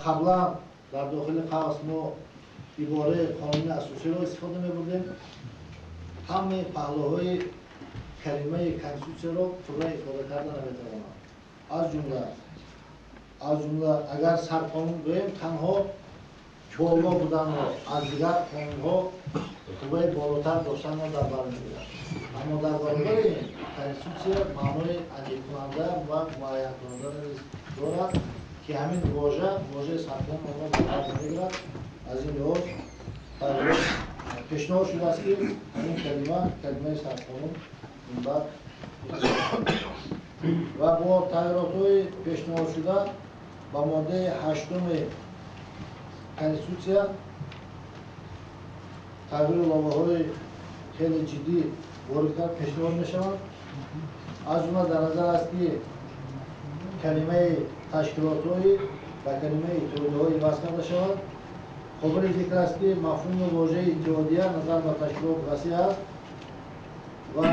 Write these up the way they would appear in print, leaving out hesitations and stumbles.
Қаблан дар дохили қавс мо ибораи қонуни асосиро истифода мебурдем. Ҳамаи паҳлӯҳои калимаи конститутсияро пурра ифода карда наметавонад. Аз ҷумла агар сарқонун гӯем, танҳо боло буданро, аз дигар қонунҳо қувваи болотар доштанро дар бар мегирад. Аммо дар баробари ин конститутсия маънои аниқкунанда ва муайянкунанда низ дорад, ки ҳамин вожа, вожаи сарқонун, онро дар бар намегирад. Аз ин лиҳоз пешниҳод шудааст, ки ҳамин калима, калимаи сарқонун минбаъд ва бо тағйиротҳои пешниҳодшуда ба моддаи ҳаштуми конститутсия тағйиру иловаҳои хеле ҷиддӣ ворид кард пешниҳод мешаванд. Аз ҷумла дар назар аст, ки калимаи ташкилотҳои ба калимаи иттиҳодияҳо иваз карда шавад. Қобили зикр аст, ки мафҳуми вожаи иттиҳодия назар ба ташкилот васеъ аст ва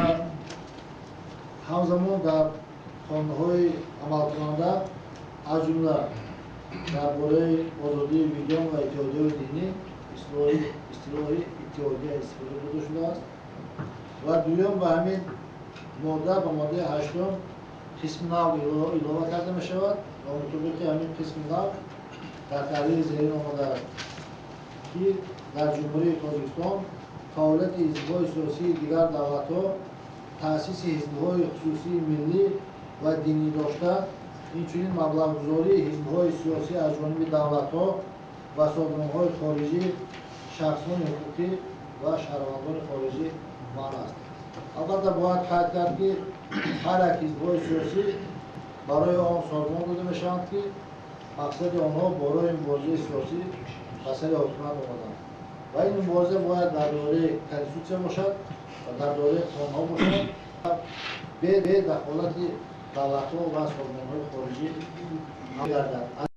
ҳамзамон дар қонунҳои амалкунанда, аз ҷумла дар бораи озодии виҷдон ва иттиҳодияҳои динӣ, истилоҳи иттиҳодия истифода бурда шудааст. Ва дуюм, ба ҳамин модда, ба моддаи ҳаштум, қисми нав илова карда мешавад ва мутобиқи ҳамин қисми нав дар таҳрири зерин омадааст, ки дар Ҷумҳурии Тоҷикистон фаъолияти ҳизбҳои сиёсии дигар давлатҳо, таъсиси ҳизбҳои хусусии миллӣ ва динӣ дошта, инчунин маблағгузории ҳизбҳои сиёсӣ аз ҷониби давлатҳо ва созмонҳои хориҷӣ, шахсони ҳуқуқӣ ва шаҳрвандони хориҷӣ манъ аст. Албатта, бояд қайд кард, ки ҳар як ҳизбҳои сиёсӣ барои он созмон дода мешаванд, ки мақсади онҳо барои муборизаи сиёсӣ ба сари ҳокимият омаданд ва ин мубориза бояд дар доираи конститутсия бошад ва дар доираи қонунҳо бошад, бе дахолати давлатҳо ва созмонҳои хориҷӣ гардад.